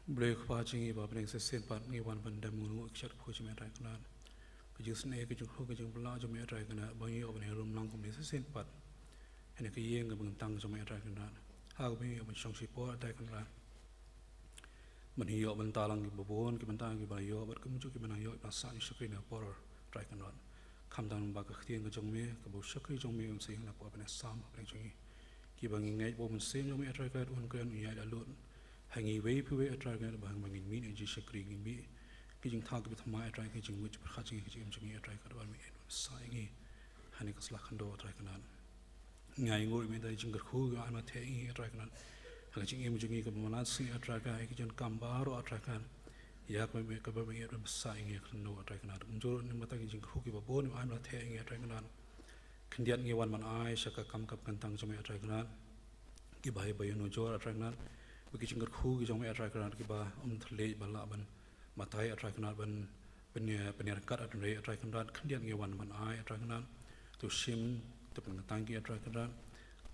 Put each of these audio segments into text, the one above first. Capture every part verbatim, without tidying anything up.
Blei Kpa jong ngi ba ha pdeng shisien pat ngi wan ban dem nguh ïa ka jingkyrkhu jong me, A Trai Kynrad. Ka jingisynei, ka jingkyrkhu, ka jingpynlah jong me, A Trai Kynrad, ba ngi ïoh ban ïalam lang kumne shisien pat ha kane ka ïing kaba kyntang jong me, A Trai Kynrad. Ha kaba ngi ïoh ban shong shipor, A Trai Kynrad, ban ïoh ban bynta lang ki babun, ki bynta kiba la ïoh, bad kumjuh kiba nang ïoh, kiba la sah jingshakri na ka por, A Trai Kynrad. Khamtam ba ka ktien ka jong me, kaba u shakri jong me un sa ïeng na ka por bad na ka sam ha pdeng jong ngi. Kiba ngi ngeit ba u Mynsiem jong me, A Trai Kynrad, un kren, un ïaid la lut ha ngi iwei pa iwei, A Trai Kynrad, ba haba ngin mih na ka jingshakri, ngin mih ki jingthaw kiba thymmai, A Trai Kynrad, ka jingmut jingpyrkhat jong ngi, ka jingim jong ngi, A Trai Kynrad, ba me ïeit, ba me sah ïa ngi ha kane ka sla khyndew, A Trai Kynrad. Nga ai nguh ïa me da ka jingkyrkhu kaba me ai martheh ïa ngi, A Trai Kynrad, ha ka jingim jong ngi kaba mynta, A Trai Kynrad, ïa ki jingkam baroh, A Trai Kynrad, ïa kaba me, kaba me ïeit, ba me sah ïa ngi ha ka khyndew, A Trai Kynrad. Kumjuh ruh na ka bynta ki jingkyrkhu kiba bun ba me ai martheh ïa ngi, A Trai Kynrad. Khyndiat ngi wan ban ai sha ka kam kaba kyntang jong me, A Trai Kynrad. Kiba haba ïanujor, A Trai Kynrad, ba ki jingkyrkhu ki jong me, A Trai Kynrad, kiba ym thylliej ba lah ban batai, A Trai Kynrad, ban, ban ïa, ban ïaryngkat, A Trai, A Trai Kynrad, khyndiat ngi wan ban ai, A Trai Kynrad. To shim, to pynkyntang ki, A Trai Kynrad,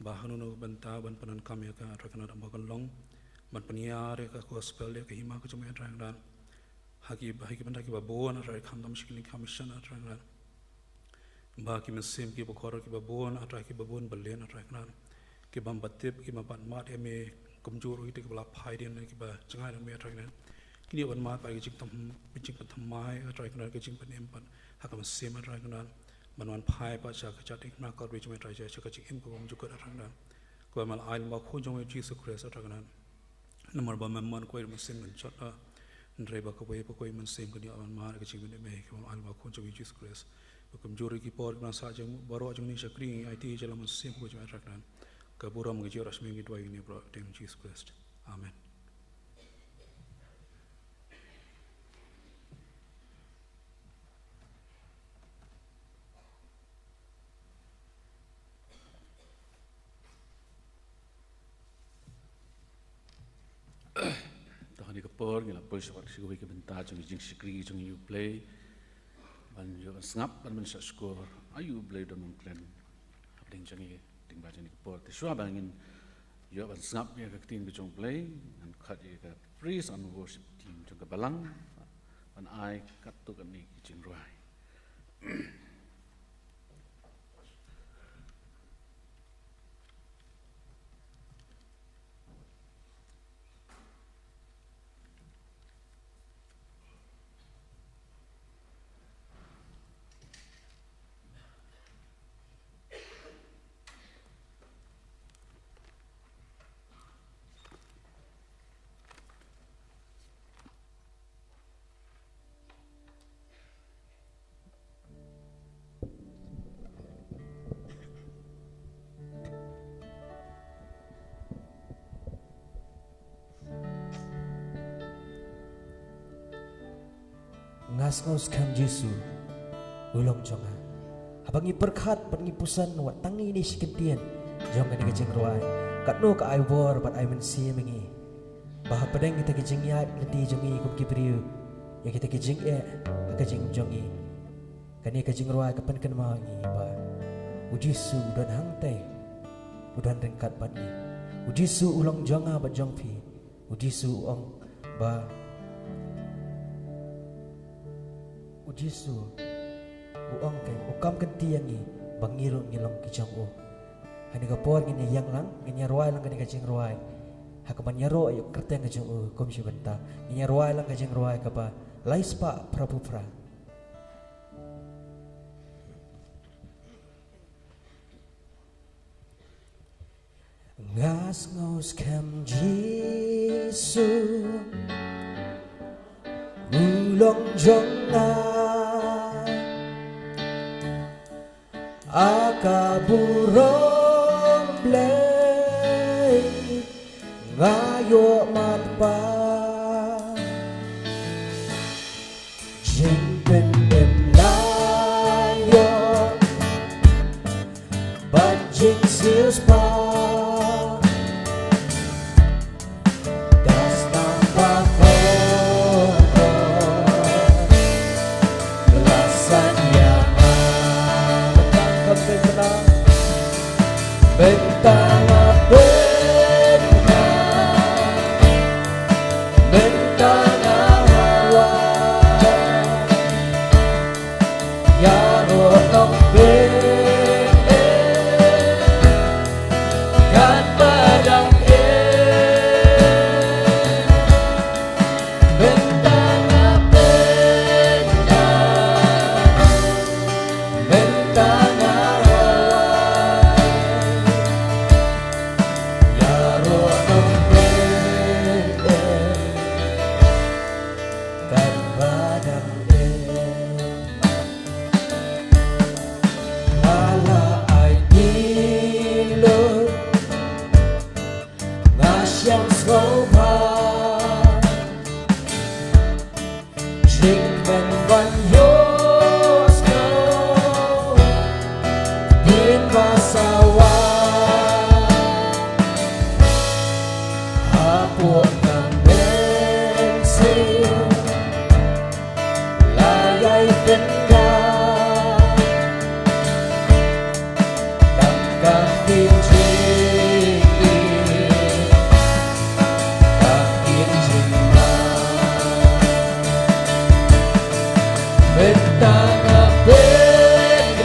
ba hano hano ka bynta ban pyndonkam ïa ka, A Trai Kynrad, ba kan long ban pynïar ïa ka gospel, ïa ka hima ka jong me, A Trai Kynrad, ha ki, ha ki bynta kiba bun, A Trai, khamtam sha ki liang ka mission, A Trai Kynrad. Ba ki mynsiem kiba khor kiba bun, A Trai, kiba bun byllian, A Trai Kynrad, ki bym pat tip, ki bym pat mad ïa me, kumjuh ruh kita kiba la phai dien, kiba jngai na me, A Trai Kynrad, kin ïoh ban mad pat ka jingtym-, ka jingpynthymmai, A Trai Kynrad, ka jingpynim pat ha ka mynsiem, A Trai Kynrad, ban wan phai pat sha ka jaitbynriew, A Trai, sha ka jingim kaba kumjuh, A Trai Kynrad, kaba me la ai lyngba u Khun jong me, U Jisu Khrist, A Trai Kynrad. Namar ba me mon kawei mynsiem kan jot, ah, hynrei ba kawei pa kawei mynsiem kan ïoh ban mad ha ka jingpynim, eh, kaba me la ai lyngba u Khun jong me, U Jisu Khrist. Ba kumjuh ruh ki por kiba nang sah jong baroh jong ngi, shakri, ngi aiti ïa la u Mynsiem Bakhuid jong me, A Trai Kynrad. Ka burom, ka jingïarap, ka jingkyrmen ngi duwai ïa kane baroh ha ka kyrteng U Jisu Khrist. Amen. To ha kane ka por ngi la poi sha kawei ka bynta jong ka jingshakri jong ngi ïa U Blei. Ban ïoh ban sngap, ban, ban shah shkor ïa U Blei don ban kren hapdeng jong ngi. Dei ba ha kane ka por, te shuwa ba ngin ïoh ban sngap ïa ka ktien ka jong U Blei, ngan khot ïa ka praise and worship team jong ka balang ban ai katto katne ki jingrwai. Nga sngew skhem Jisu u long jong nga. Haba ngi pyrkhat bad ngi pyrshang wat tang ine shi kyntien jong kane ka jingrwai, katno ka ai bor bad ai mynsiem ïa ngi. Ba hapdeng kita ki jingïaid lynti jong ngi kum ki briew, ïa kita ki jingeh ha ka jingim jong ngi, kane ka jingrwai ka pynkynmaw ïa ngi ba U Jisu u don hangtei, u don ryngkat bad ngi. U Jisu u long jong nga bad jong phi. U Jisu u ong ba, U Jisu u ong, u kam kynti ïa ngi ba ngi ruh ngi long ki jong u. Ha kane ka por ngin ïa ïeng lang, ngin ïa rwai lang kane ka jingrwai ha kaban ïaroh ïa ka kyrteng ka jong u kum shi bynta. Ngin ïa rwai lang ka jingrwai kaba lai spah phra phew phra. Nga sngew skhem Jisu u long jong nga, ha ka burom Blei nga ïoh mat pat. Jingpynim la ïoh bad jingsiewspah. Ka snam bakhuid la san ïa nga. Tang ka pynbna. Ïaroh Nongpynim, katba dang im, mynta nga peit, mynta nga wai. Ïaroh Nongpynim, katba dang im. Nga la ai pynlut, nga sngewbha jingkmen ban ïohsngew ktien ba sawa hapoh ka mynsiem. La ïai pyndah tang ka ktien jingïeit, ka ktien jingman. Mynta nga peit,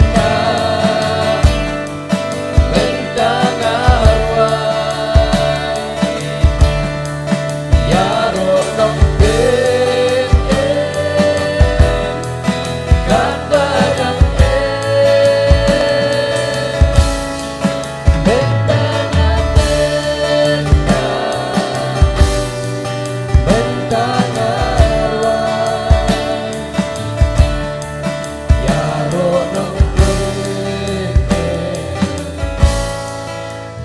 mynta nga wai. Ïaroh Nongpynim, katba dang im. Mynta nga peit, mynta nga wai. Ïaroh Nongpynim,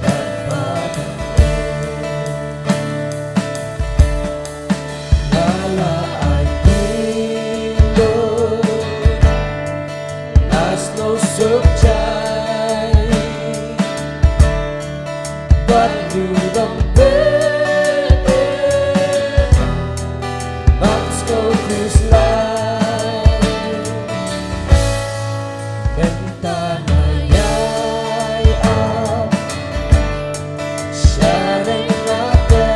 katba dang im. Nga la ai pynlut, nga sngewsuk jai bad ïa u Nongpynim, nga sngewkhuslai. Mynta nga ïai ap sha ring lade,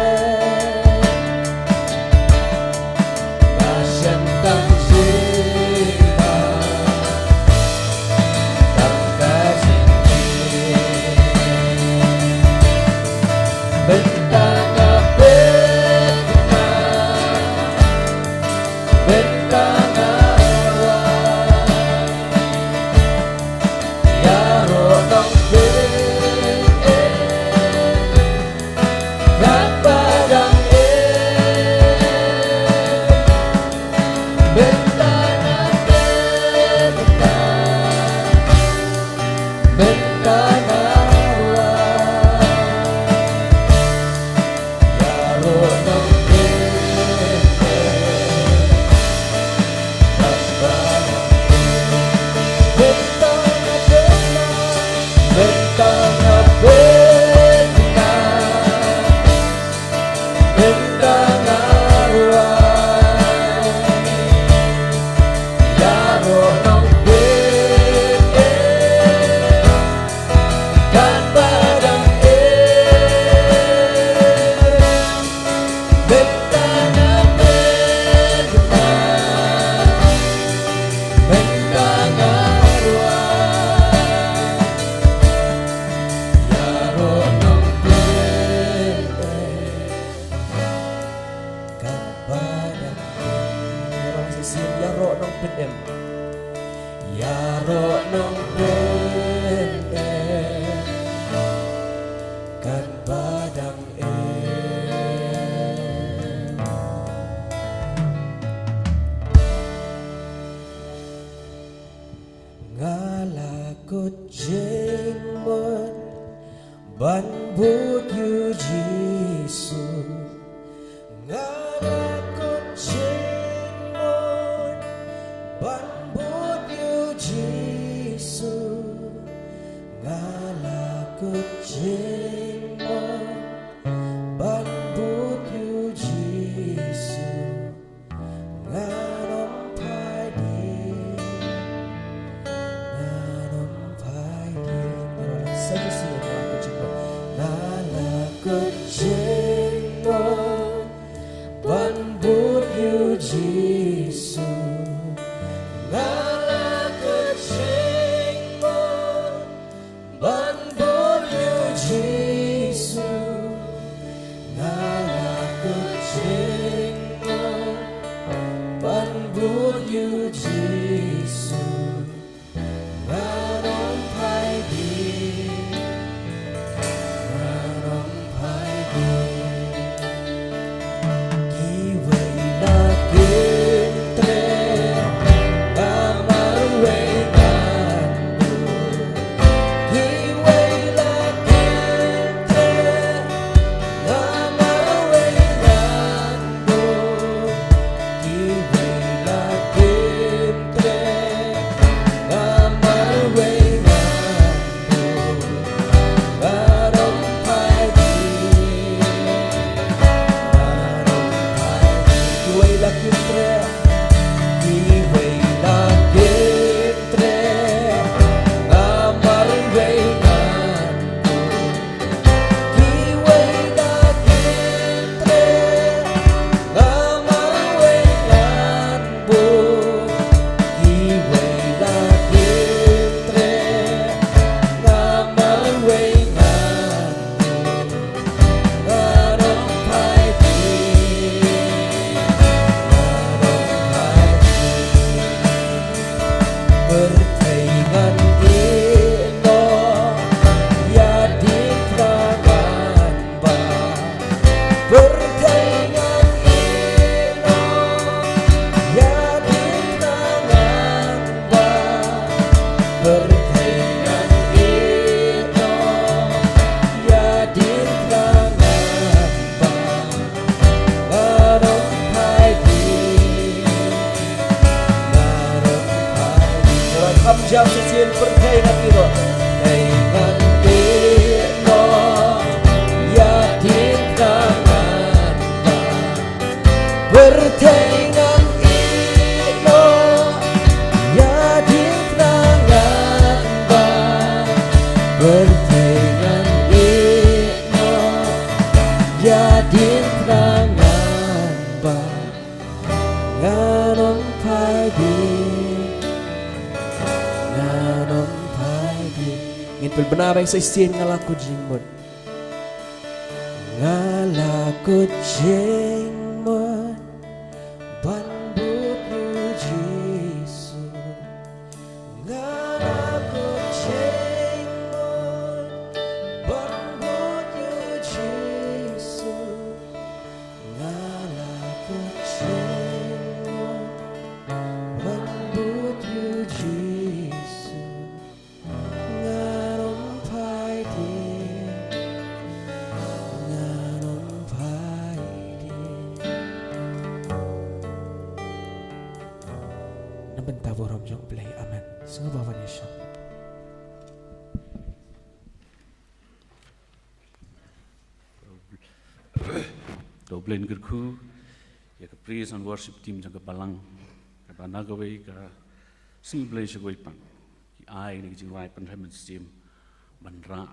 nga shem tang jingma tang ka jingim. Mynta nga peit, mynta nga wai. Ïaroh Nongpynim, katba dang im. Mynta nga peit, mynta nga wai. Ïaroh Nongpynim, mynta nga peit, mynta nga peit, mynta nga wai. Ïaroh Nongpynim, katba dang im. Mynta nga peit, mynta nga wai. Ïaroh Nongpynim, katba dang im. Ïaroh Nongpynim. Ïaroh Nongpynim, katba dang im. Nga la kut jingmut ban bud ïa u Jisu. Nga la kut jingmut ban bud ïa u Jisu. Nga la kut jingmut ban bud ïa u Jisu. Ngan ym phai dien, ngan ym phai dien. Ngi ruh sa shisien, nga la kut jingmut, nga la kut jingmut ban bud ïa u Jisu. Nga la kut Pyrthei ngan ïeh noh ïa diengphna ngan bam, ngan ym phai dien, ngan ym phai dien. Ngan kham jam shisien, pyrthei ngan ïeh noh, pyrthei ngan ïeh noh ïa diengphna ngan bam. Pyrthei ngan ïeh noh ïa diengphna ngan bam. Pyrthei ngan ïeh noh ïa diengphna ngan bam. Ngan ym phai dien, ngan ym phai dien. Ngin pynbna bad sa shisien, nga la kut jingmut. Nga la kut jingmut ban bud ïa u Jisu. Nga la kut jingmut ban bud ïa u Jisu. Nga la kut jingmut ban bud ïa u Jisu. Ngan ym phai dien, ngan ym phai dien. Na ka bynta burom jong U Blei, amen. Sngewbha ban ïashong. To U Blei un kyrkhu ïa ka praise and worship team jong ka balang, kaba na kawei ka sngi U Blei sha kawei pat ki ai ïa ka jingrwai pynrem mynsiem ban rah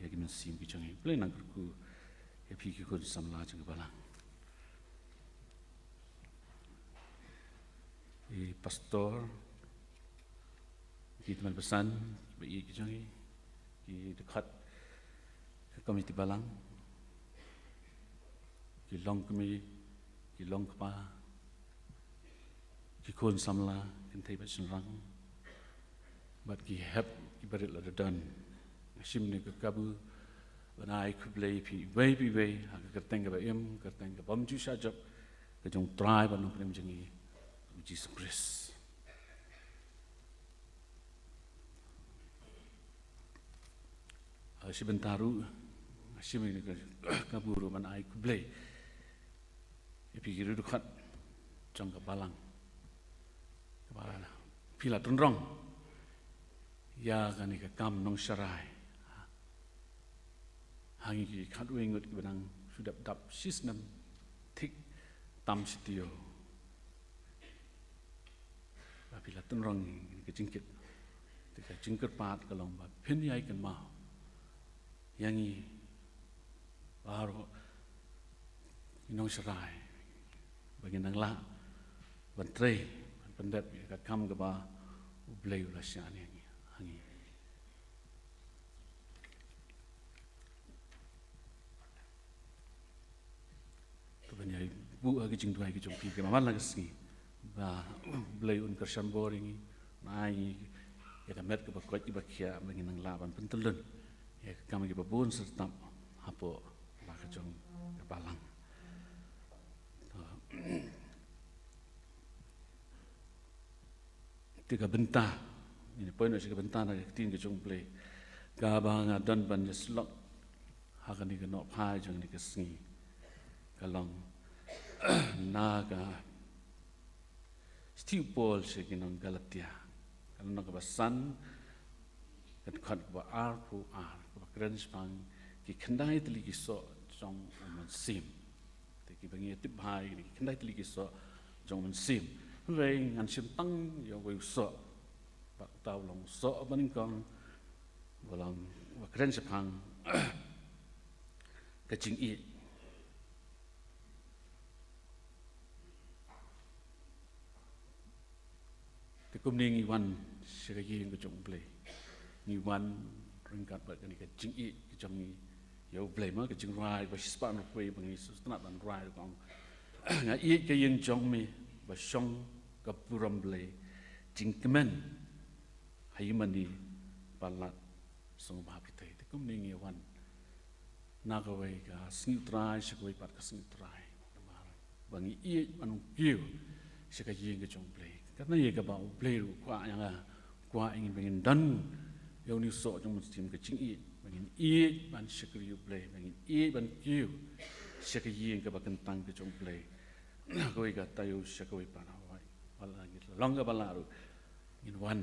ïa ki mynsiem ki jong ngi. U Blei un kyrkhu ïa phi ki khun samla jong ka balang. I pastor, ki tymmen basan, ba ïeit ki jong ngi, ki dkhot ka komiti balang, ki longkmie, ki longkpa, ki khun samla, kynthei bad shynrang, bad ki hep ki barit la da don. Nga shim ïa kane ka kabu ban ai khublei ïa phi iwei pa iwei ha ka kyrteng kaba im, kyrteng ka bym ju shah jop, ka jong U Trai bad U Nongpynim jong ngi, U Jisu Khrist. Ha shi bynta ruh nga shim ïa kane ka kabu ruh ban ai khublei ïa phi ki riewdkhot jong ka balang, ba phi la tynrong ïa kane ka kam nongsharai ha ngi ki khatwei ngut kiba dang shu dep dap shi snem thik tam shi taïew. Ba phi la tynrong ïa ka jingkit, te ka jingkyrpad ka long ba phin ïai kynmaw ïa ngi baroh ki nongsharai, ba ngin nang lah ban trei, ban pyndep ïa ka kam kaba U Blei u la shah ïa ngi, ha ngi. Kaba ngi ïai buh ha ki jingduwai ki jong phi, kaba man la ka sngi, ba U Blei un kyrshan bor ïa ngi, un ai ngi ïa ka met kaba koit kaba khiah, ba ngin nang lah ban pyntyllun ïa ka kam kiba bun syrtap hapoh la ka jong ka balang. To, te ka bynta, ngin poi noh sha ka bynta na ka ktien ka jong U Blei kaba nga don ban ïasyllok ha kane ka nohphai jong kane ka sngi, ka long na ka shithi u Paul sha ki nong Galatia, ka lynnong kaba san, ka dkhot kaba arphew ar, kaba kren shaphang ki khyndai tylli ki soh jong u mynsiem. Te kiba ngi tip bha ïa ki khyndai tylli ki soh jong u mynsiem. Hynrei ngan shim tang ïa uwei u soh, bad uta u long u soh banyngkong, ba long, ba kren shaphang ka jingïeit. Te kumne ngi wan sha ka ïing ka jong U Blei. Ngi wan ryngkat bad kane ka jingïeit ka jong ngi ïa U Blei, ma ka jingrwai ba shispah hynriew ba ngi sngewtynnat ban rwai, ka ong: Nga ïeit ka ïing jong me ba shong ka burom Blei, jingkmen ha ïingmane palat sngewbha pyrthei. Te kumne ngi wan na kawei ka sngi U Trai sha kawei pat ka sngi U Trai, namar ba ngi ïeit ban wan kiew sha ka ïing ka jong U Blei. Kane ïa kaba U Blei ruh u kwah ïa nga, u kwah ïa ngi ba ngin don ïa une u soh jong u Mynsiem, ka jingïeit ba ngin ïeit ban shakri ïa u Blei, ba ngin ïeit ban kiew sha ka ïing kaba kyntang ka jong u Blei. Kawei ka taïew sha kawei pat, hooid, wat la ngi long kaba lah ruh, ngin wan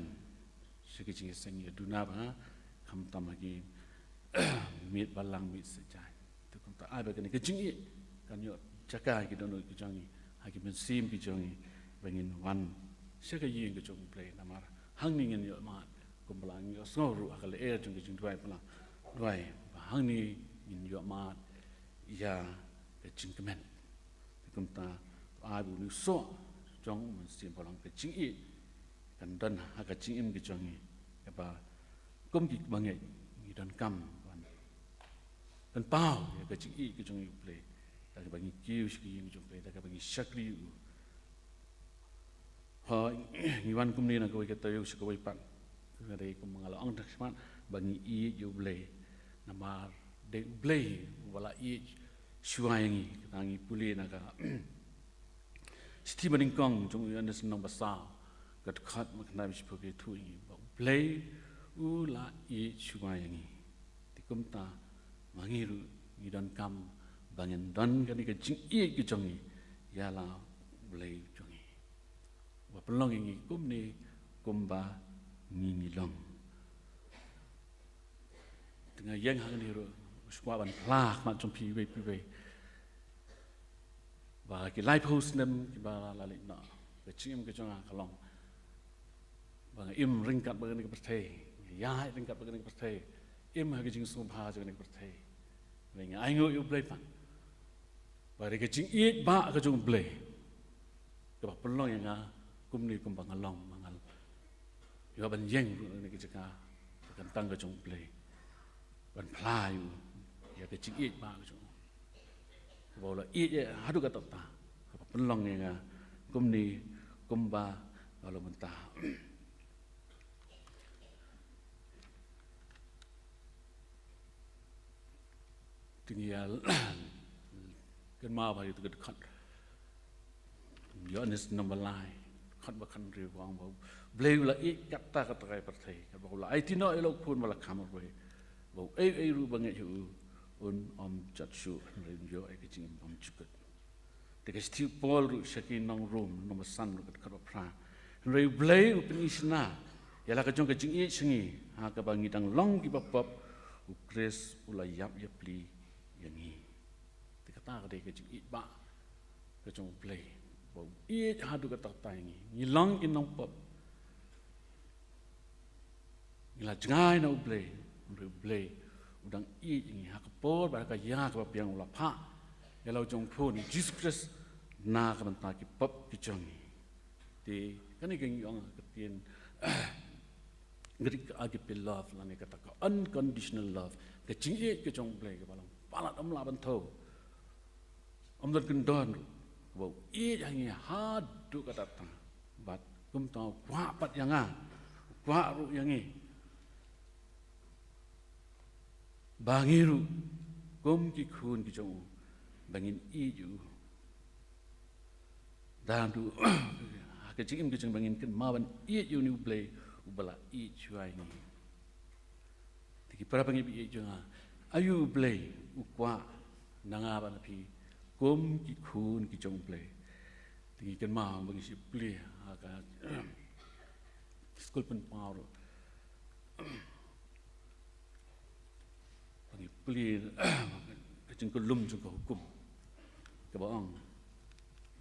sha ka jingïaseng ïa duna ba, khamtam ha ki miet balang, miet sa jaiñ. Te kumta ai ba kane ka jingïeit kan ïoh jaka ha ki dohnud ki jong ngi, ha ki mynsiem ki jong ngi, ba ngin wan sha ka ïing ka jong u Blei. Namar hangne ngin ïoh mad, kumba la ngi ïohsngew ruh ha ka lyer jong ka jingduwai ba la duwai, ba hangne ngin ïoh mad ïa ka jingkmen. Te kumta ai ba une u soh jong u Mynsiem ba long ka jingïeit kan don ha ka jingim ka jong ngi, kaba kum ki bangeit ngi donkam ban pynpaw ïa ka jingïeit ka jong ngi ïa u Blei da kaba ngi kiew sha ka ïing ka jong u Blei, da kaba ngi shakri ïa u. Hooid, ngi wan kumne na kawei ka taïew sha kawei pat. Ka dei kumba nga la ong da ka khmat ba ngi ïeit ïa u Blei. Namar dei u Blei uba la ïeit shuwa ïa ngi. Kata ngi pule na ka Shithi Banyngkong jong u Ïoannis lynnong ba saw, ka dkhot ba khyndai, ba shiphew, ka ïathuh ïa ngi ba u Blei u la ïeit shuwa ïa ngi. Te kumta ma ngi ruh ngi donkam ba ngin don kane ka jingïeit ka jong ngi ïa la u Blei jong ngi, uba pynlong ïa ngi kumne kumba ngi ngi long. Te nga ïeng hangne ruh, nga kwah ban phla ha khmat jong phi iwei pa iwei ba ki laiphew snem kiba la leit noh, ka jingim ka jong nga ka long ba nga im ryngkat bad kane ka pyrthei, nga ïaid ryngkat bad kane ka pyrthei, im ha ka jingsngewbha jong kane ka pyrthei. Hynrei nga ainguh ïa u Blei pat ba dei ka jingïeit bah ka jong u Blei kaba pynlong ïa nga kumne kumba nga long, ba nga ïoh ban ïeng ruh na kane ka jaka ka kyntang ka jong u Blei, ban phla ïa u ïa ka jingïeit bah ka jong u, kaba u la ïeit ïa nga haduh katta katta, kaba pynlong ïa nga kumne kumba nga long mynta. Te ngi ïa kynmaw bha ïa ka dkhot Ïoannis number lai, dkhot ba khathynriew, ka ong ba u Blei u la ïeit katta katta ka pyrthei, katba u la aiti noh ïa la u Khun ba la kham marwei, ba uei uei ruh ba ngeit ha u un ym jot shuh, hynrei un ïoh ïa ka jingim bymjukut. Te ka shithi u Paul ruh sha ki nong Rom, lynnong ba san ruh, ka dkhot ba phra: Hynrei u Blei u pynishna ïa la ka jong ka jingïeit sha ngi, ha kaba ngi dang long kiba pop, u Khrist u la ïap ïapli ïa ngi. Te kata ka dei ka jingïeit bah ka jong u Blei, ba u ïeit haduh katta katta ïa ngi. Ngi long ki nongpop, ngi la jngai na u Blei, hynrei u Blei u dang ïeit ïa ngi ha ka por bad ha ka ïa kaba biang u la phah ïa la u jong u Khun, u Jisu Khrist, na ka bynta ki pop ki jong ngi. Te kane ka ngi ong ka ktien Greek agape love, lane kata ka unconditional love, ka jingïeit ka jong u Blei kaba long palat, ym lah ban thew, ym don kyndon ruh, kaba u ïeit ha ngi haduh katta katta. Bad kumta u kwah pat ïa nga, u kwah ruh ïa ngi, ba ngi ruh kum ki khun ki jong u, ba ngin ïeit ïa u. Da haduh ha ka jingim ka jong, ba ngin kynmaw ban ïeit ïa une u Blei uba la ïeit shuwa ïa ngi. Te ki para bangeit ba ïeit jong nga, aïu u Blei u kwah na nga bad na phi kum ki khun ki jong u Blei? Te ngi kynmaw ba ngi shu plie ha ka skul pynpaw ruh, ba ngi plie ka jingkutlum jong ka hukum, kaba ong: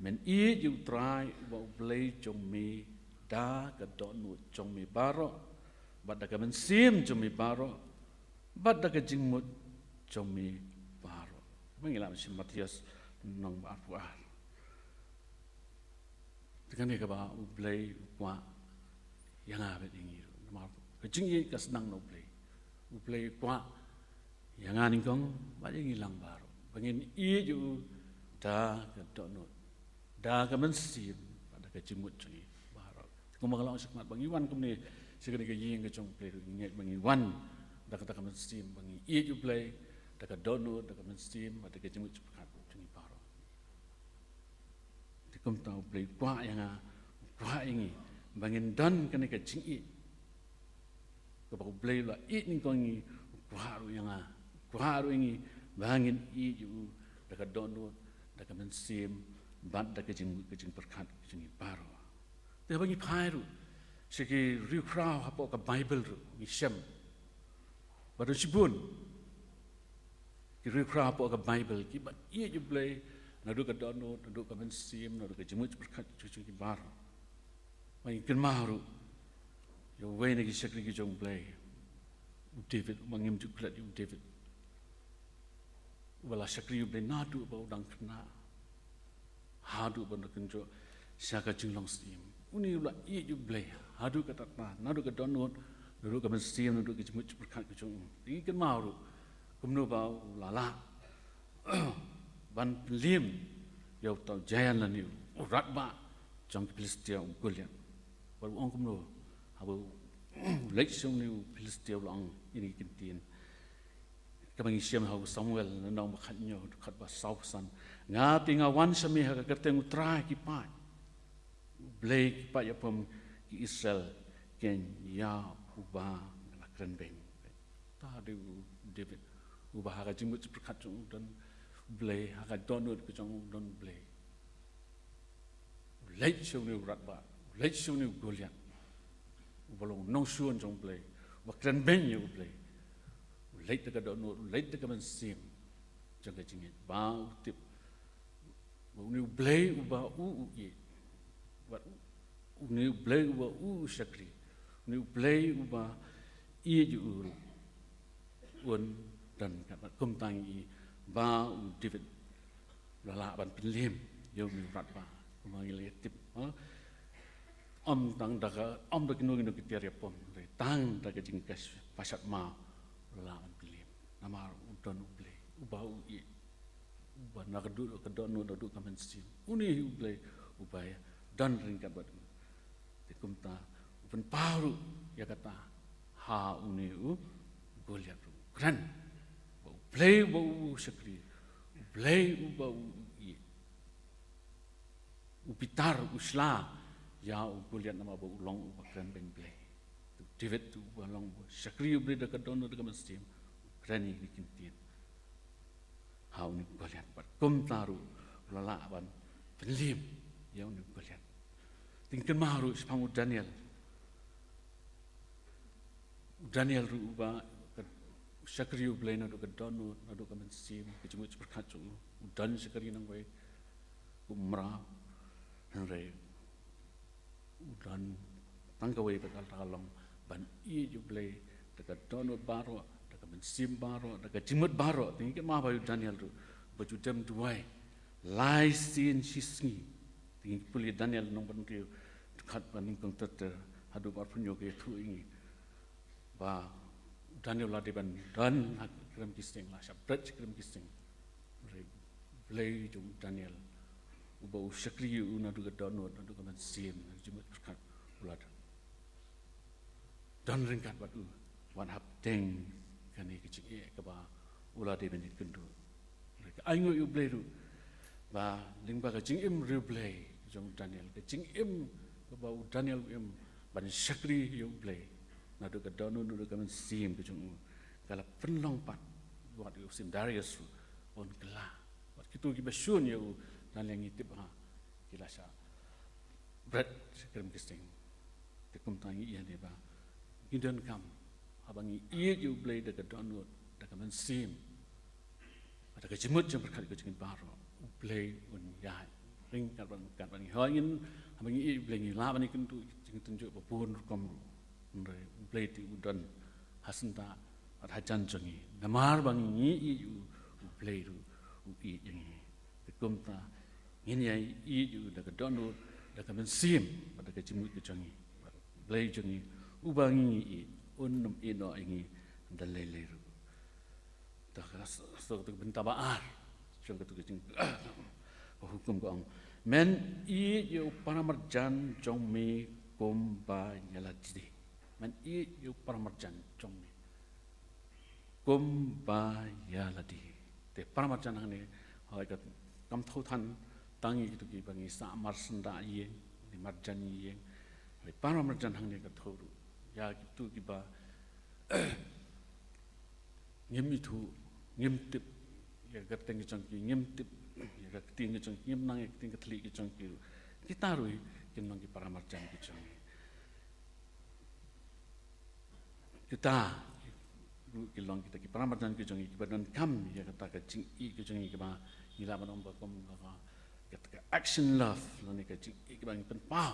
Men ïeit ïa u Trai uba u Blei jong me da ka dohnud jong me baroh, bad da ka mynsiem jong me baroh, bad da ka jingmut jong me baroh. Ba ngi lah ban shim Mathaios lynnong ba arphew ar. Te kane kaba u Blei u kwah ïa nga bad ïa ngi ruh. Namar ka jingïeit ka sdang na u Blei. U Blei u kwah ïa nga nyngkong bad ïa ngi lang baroh, ba ngin ïeit ïa u da ka dohnud, da ka mynsiem, bad da ka jingmut jong ngi baroh. Kumba nga la ong shakhmat, ba ngi wan kumne sha kane ka ïing ka jong u Blei ruh, ngi ngeit ba ngi wan da kata ka mynsiem ba ngi ïeit ïa u Blei, da ka dohnud, da ka mynsiem, bad da ka jingmut jingpyrkhat jong ngi baroh. Te kumta u Blei u kwah ïa nga, u kwah ïa ngi, ba ngin don kane ka jingïeit Ba U Blei u la ïeit nyngkong ïa ngi, u kwah ruh ïa nga, u kwah ruh ïa ngi, ba ngin ïeit ïa u da ka dohnud, da ka mynsiem, bad da ka jing, ka jingpyrkhat ka jong ngi baroh. Te haba ngi phai ruh sha ki riewkhraw hapoh ka Baibl ruh ngi shem ba don shibun ki riewkhraw hapoh ka Baibl kiba ïeit ïa U Blei naduh ka dohnud, naduh ka mynsiem, naduh ka jingmut jingpyrkhat ka jong ki baroh. Ba ngi kynmaw ruh ïa uwei na ki shakri ki jong U Blei, u David, uba ngim ju klet ïa u David, uba la shakri ïa U Blei naduh ba u dang khynnah haduh ba u dang kynjoh sha ka jinglong syiem. Une u la ïeit ïa U Blei haduh katta katta, naduh ka dohnud, naduh ka mynsiem, naduh ka jingmut jingpyrkhat ka jong u. Te ngi kynmaw ruh kumno ba u la lah ban pynliem ïa uta u giant lane u rangbah jong ki Philistia, u Goliath. Bad u ong kumno haba u leit sha une u Philistia, u la ong ïa kine ki ktien kaba ngi shem ha u Samuel lynnong ba khathynñiew, dkhot ba sawphew san: Nga te nga wan sha me ha ka kyrteng U Trai ki paid, U Blei ki paid ïapom ki Israel, keiñ ïa uba nga la kren beiñ. Te dei u David uba ha ka jingmut jingpyrkhat jong u don U Blei, ha ka dohnud ka jong u don U Blei. U leit sha une u rangbah, u leit sha une u Goliath, uba long u nongshun jong U Blei, uba kren beiñ ïa U Blei. U leit da ka dohnud, u leit da ka mynsiem jong ka jingïeit, ba u tip ba une U Blei uba u, u ïeit, bad une U Blei uba u, u shakri, une U Blei uba ïeit ïa u ruh, un don ryngkat bad kumta ngi i ba u David u la lah ban pynliem ïa une u rangbah. Kumba ngi la ïa tip, ha? Ym tang da ka, ym da kino kino ki tiar ïapom, hynrei tang da ka jingkyrpad shadmaw u la lah ban pynliem. Namar u don U Blei uba u ïeit, uba na ka doh, ka dohnud, naduh ka mynsiem. Une hi U Blei uba don ryngkat bad u. Te kumta u pynpaw ruh ïa kata ha une u Goliath ruh. Kren ba U Blei uba u shakri, U Blei uba u ïeit, u bitar, u shla ïa u Goliath namar ba u long uba kren beiñ Blei. Te u David te uba long uba shakri U Blei da ka dohnud, da ka mynsiem, u kren ïa kine ki ktien ha une u Goliath, bad kumta ruh u la lah ban pynliem ïa une u Goliath. Te ngi kynmaw ruh shaphang u Daniel. U Daniel ruh uba ka, u shakri U Blei naduh ka dohnud, naduh ka mynsiem, ka jingmut jingpyrkhat jong u. U don shakri nongwei kum u mraw, hynrei u don tang kawei pat, ka long ban ïeit ïa U Blei da ka dohnud baroh, da ka mynsiem baroh, da ka jingmut baroh. Te ngi kynmaw ba ïa u Daniel ruh, ba u ju dem duwai lai sien shi sngi. Te ngi pule Daniel lynnong ba hynriew, dkhot ba nyngkong ter ter haduh ba arphew hynñiew, ka ïathuh ïa ngi ba u Daniel u la dei ban don ha ki krem ki sting, la shah bret sha ki krem ki sting. Hynrei U Blei jong u Daniel, uba u shakri ïa u naduh ka dohnud, naduh ka mynsiem, naduh ka jingmut jingpyrkhat, u la don ryngkat bad u, wat hapdeng kane ka jingeh kaba u la dei ban ïakynduh. Ka ainguh ïa U Blei ruh ba lyngba ka jingim riewblei jong u Daniel, ka jingim kaba u Daniel u im ban shakri ïa U Blei naduh ka dohnud, naduh ka mynsiem ka jong u, ka la pynlong pat wat ïa u Siem Darius ruh un kylla. Wat kito kiba shun ïa u Daniel, ngi tip ba ki la shah bret sha ki krem ki sting. Te kumta ngi ïa ne ba ngi donkam, haba ngi ïeit ïa U Blei da ka dohnud, da ka mynsiem, da ka jingmut jingpyrkhat ka jong ngi baroh, U Blei un ïaid ryngkat bad, ryngkat bad ngi. Hooid, ngin, haba ngi ïeit ïa U Blei ngi lah ban ïakynduh ki jingtynjuh ba bun rukom ruh. Hynrei U Blei te u don ha syndah bad hajan jong ngi. Namar ba ngi ïeit ïa u, U Blei ruh u ïeit ïa ngi. Te kumta ngin ïa ïeit ïa u da ka dohnud, da ka mynsiem, bad da ka jingmut ka jong ngi. Bad U Blei jong ngi uba ngi ïeit un ym ïehnoh ïa ngi da lei lei ruh. Te ka s-, s-, ka bynta ba ar jong katu ka jing, ka hukum ka ong: Men ïeit ïa u paramarjan jong me kumba ïa lade. Men ïeit ïa u paramarjan jong me kumba ïa lade. Te paramarjan hangne, hooid, ka kam thew than tang ïa kitu kiba ngi sah marsyndah ïing, ngi marjan ïing. Hooid, paramarjan hangne ka thew ruh ïa kitu kiba Ngim ithuh, ngim tip ïa ka kyrteng ki jong ki, ngim tip ïa ka ktien ki jong ki, ngim nang ïa ka ktien ka thylliej ki jong ki. Kita ruh kin long ki paramarjan ki jong ngi. Kita ruh ki long kita ki paramarjan ki jong ngi, kiba donkam ïa kata ka jingïeit ki jong ngi, kiba ngi lah ban ong ba kum kaba kata ka action love, lane ka jingïeit kiba ngi pynpaw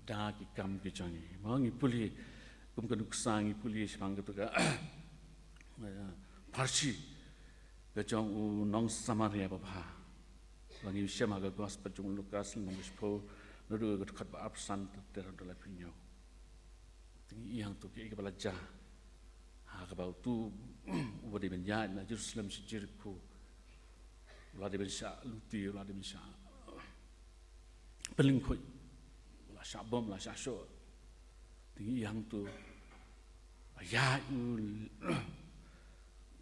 da ki kam ki jong ngi. Mo, ngi pule kum ka nuksa, ngi pule shaphang kata ka, eh, pharshi ka jong u nong Samaria babha. Ba ngi shem ha ka gospel jong u Lukas lynnong ba shiphew, naduh ka dkhot ba arphew san ter haduh laiphew hynñiew. Te ngi i hangto kiei kiba la jia ha kaba uto uba dei ban ïaid na Jerusalem sha Jerikho u la dei ban shah luti, u la dei ban shah pynlyngkhuid, u la shah bom, u la shah shoh. Te ngi i hangto ba ïaid u,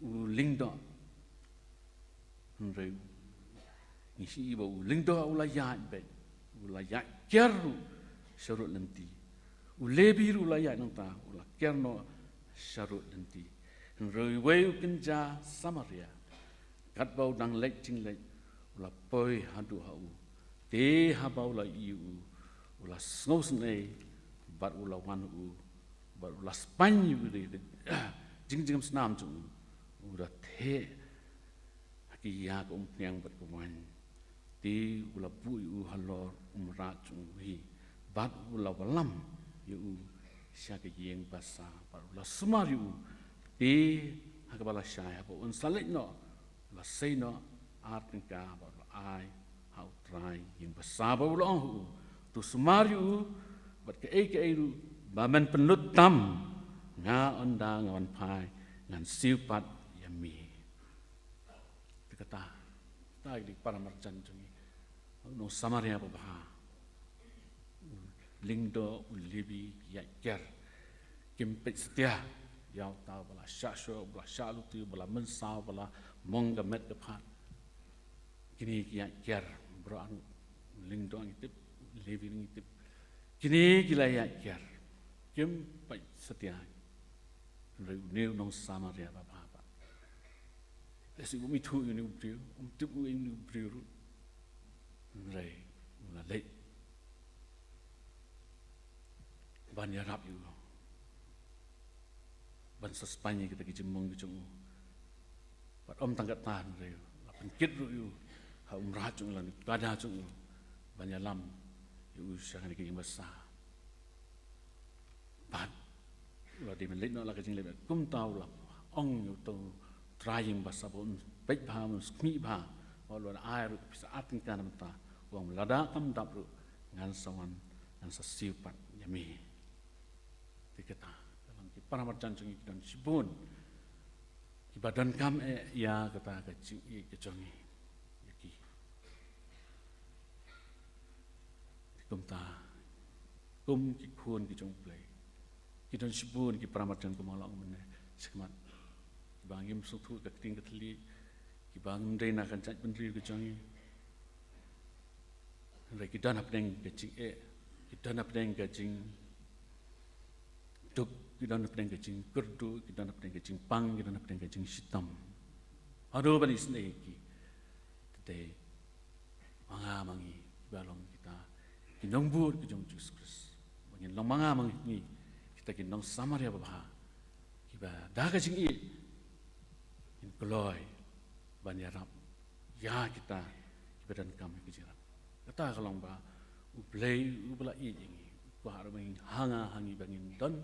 u lyngdoh. Hynrei ngi sngewthuh ba u lyngdoh u la ïaid beit, u la ïaid kiar ruh sha rud lynti. U Lebi ruh u la ïaid nangta, u la kiar noh sha rud lynti. Hynrei uwei u kynja Samaria, katba u dang leit jingleit, u la poi haduh ha u. Te haba u la ïohi u, u la sngewsynei bad u la wan ha u, bad u la spaiñ ïa u da ka jingjngem snam jong u, u da theh ha ki ïa ka umphniang bad ka waiñ. Te u la buh ïa u halor u mrad jong u hi, bad u la wallam ïa u sha ka ïing basa, bad u la sumar ïa u. Te ha kaba la shai, haba un sa leit noh, u la sei noh ar tyngka bad u la ai ha u trai ïing basa, bad u la ong ha u, to sumar ïa u bad kaei kaei ruh ba men pynlut tam, nga ynda nga wan phai ngan siew pat ïa me. Te kata, kata ka dei paramarjan jong ngi. U nong Samaria babha, u lyngdoh, u Lebi, ki ïaid kiar. Kim peit satia ïa uta uba la shah shoh, uba la shah luti, uba la mynsaw, uba la mong ka met ka phad. Kine ki ïaid kiar, baroh arngut, u lyngdoh ngi tip, u Lebi ngi tip. Kine ki la ïaid kiar. Kim peit satia. Hynrei une u nong Samaria babha pat, lehse um ithuh ïa une u briew, um tip ïa une u briew ruh. Hynrei u la leit ban ïarap ïa u, ban sa spaiñ ïa kita ki jingmong ki jong u. Bad ym tang katta, hynrei u la pynkit ruh ïa u ha u mrad jong u lane u kada jong u, ban ïalam ïa u sha kane ka ïing basa. Bad u la dei ban leit noh la ka jingleit, bad kumta u la ong ïa uto u trai ïing basa ba un peit bha, un sngewkhmih bha, ba u la ai ruh pisa ar tyngka na bynta. U ong lada kam dap ruh ngan sa wan, ngan sa siew pat ïa me. Te kata ka long ki paramarjan jong ngi, ki don shibun kiba donkam eh ïa kata ka jingïeit ka jong ngi ïa ki. Te kumta, kum ki khun ki jong U Blei, ki don shibun ki paramarjan kumba la ong mynne shakhmat, kiba ngim sngewthuh ka ktien ka thylliej, kiba ngim dei na ka jaitbynriew ka jong ngi. Hynrei ki don hapdeng ka jingeh, ki don hapdeng ka jing duk, ki don hapdeng ka jingkyrduh, ki don hapdeng ka jingpang, ki don hapdeng ka jingshitom. Haduh ban isynei ïa ki. Te dei ma nga ma ngi kiba long kita ki nongbud ki jong U Jisu Khrist, ba ngin long ma nga ma ngi kita ki nong Samaria babha, kiba da ka jingïeit ngin kloi ban ïarap ïa kita kiba donkam ïa ka jingïarap. Kata ka long ba U Blei uba la ïeit ïa ngi u kwah ruh ba ngin, ha nga ha ngi, ba ngin don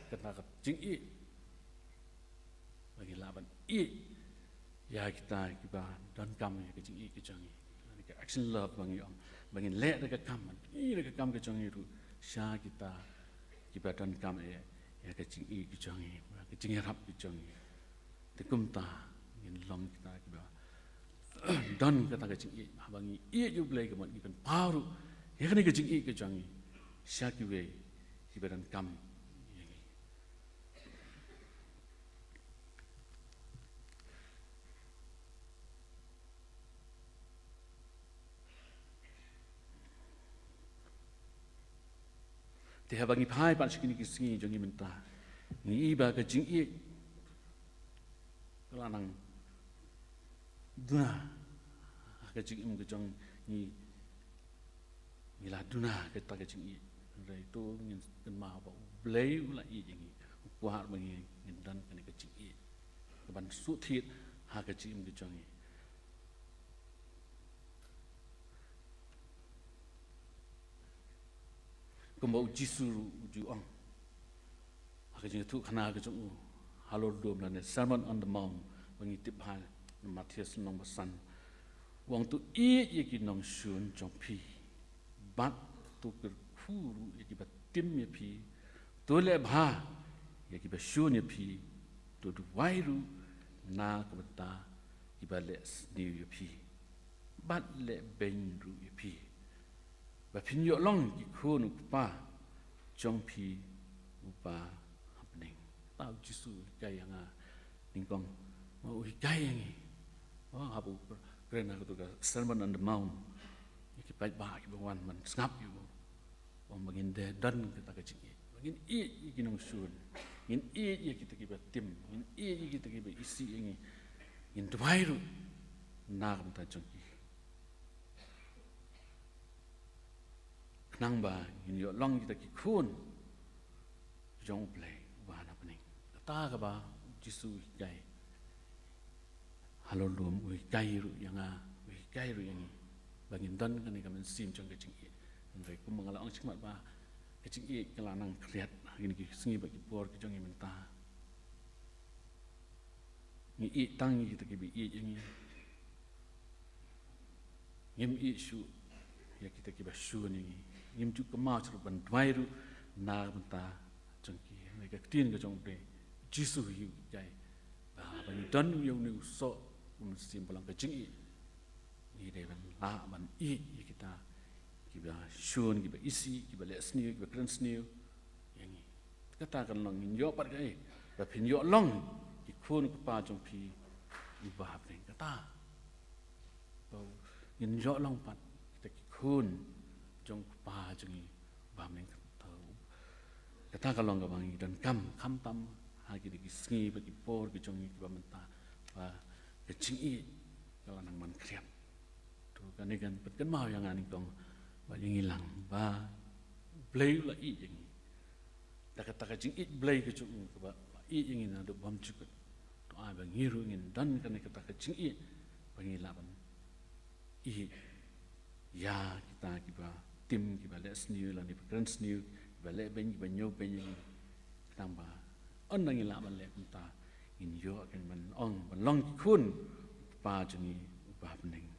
kata ka jingïeit, ba ngin lah ban ïeit ïa kita kiba donkam ïa ka jingïeit ka jong ngi. Ka action love ba ngi ong, ba ngin leh da ka kam, ban ïoh da ka kam ka jong ngi ruh sha kita kiba donkam ïa, ïa ka jingïeit ka jong ngi, ka jingïarap ka jong ngi. Te kumta ngin long kita kiba don kata ka jingïeit, haba ngi ïeit ïa U Blei, ka mut ngi pynpaw ruh ïa kane ka jingïeit ka jong ngi sha kiwei kiba donkam ïa ngi. Te haba ngi phai pat sha kine ki sngi jong ngi mynta, Ngi i ba ka jingïeit ka la nang duna ha ka jingim ka jong ngi, ngi la duna kata ka jingïeit. Hynrei to ngin kynmaw ba U Blei u la ïeit ïa ngi, u kwah ba ngi, ngin don kane ka jingïeit kaban suk thied ha ka jingim ka jong ngi. Kumba U Jisu ruh u ju ong ha ka jingïathuhkhana ka jong u halor lum lane Sermon on the Mount, ba ngi tip ha Mathaios lynnong ba san. U ong, to ïeit ïa ki nongshun jong phi, bad to kyrkhu ruh ïa kiba tim ïa phi, to leh bha ïa kiba shun ïa phi, to duwai ruh na ka bynta kiba leh sniew ïa phi, bad leh beiñ ruh ïa phi, ba phin ïoh long ki khun U Kpa jong phi uba ha bneng. Kata U Jisu u hikai ïa nga nyngkong, u hikai ïa ngi. Oh, haba u kren ha kato ka Sermon on the Mount, ïa ki paidbah kiba wan ban sngap ïa u, u ong ba ngin dei don kata ka jingïeit, ba ngin ïeit ïa ki nongshun, ngin ïeit ïa kita kiba tim, ngin ïeit ïa kita kiba isih ïa ngi, ngin duwai ruh na ka bynta jong ki, khnang ba ngin ïoh long kita ki khun jong U Blei uba ha bneng. Kata kaba U Jisu u hikai halor lum, u hikai ruh ïa nga, u hikai ruh ïa ngi, ba ngin don kane ka mynsiem jong ka jingïeit. Hynrei kumba nga la ong shakhmat ba ka jingïeit ka la nang khriat ha kine ki sngi bad ki por ki jong ngi mynta. Ngi ïeit tang ïa kita kiba ïeit ïa ngi. Ngim ïeit shuh ïa kita kiba shun ïa ngi. Ngim ju kynmaw shuh ban duwai ruh na ka bynta jong ki. Hynrei ka ktien ka jong U Blei, Jisu hi u hikai ba, ba ngi don ïa une u soh u mynsiem ba long ka jingïeit, ngi dei ban lah ban ïeit ïa kita kiba shun, kiba isih, kiba leh sniew, kiba kren sniew ïa ngi. Kata kan long ngin ïoh pat kaei, ba phin ïoh long ki khun U Kpa jong phi uba ha bneng. Kata ba ngin ïoh long pat kita ki khun jong U Kpa jong ngi uba ha bneng. Kata, kata ka long kaba ngi donkam, khamtam ha kine ki sngi bad ki por ki jong ngi kiba mynta, ba ka jingïeit ka la nang man khriat. To kane kan pynkynmaw ïa nga nyngkong bad ïa ngi lang ba U Blei u la ïeit ïa ngi. Da kata ka jingïeit Blei ka jong u kaba la ïeit ïa ngi naduh bymjukut, to ai ba ngi ruh ngin don kane kata ka jingïeit ba ngi lah ban ïeit ïa kita kiba tim, kiba leh sniew lane ba kren sniew, kiba leh beiñ, kiba ñiew beiñ ïa ngi. Khnang ba ynda ngi lah ban leh kumta, ngin ïoh, ngin ban ong ban long ki khun U Kpa jong ngi uba ha bneng.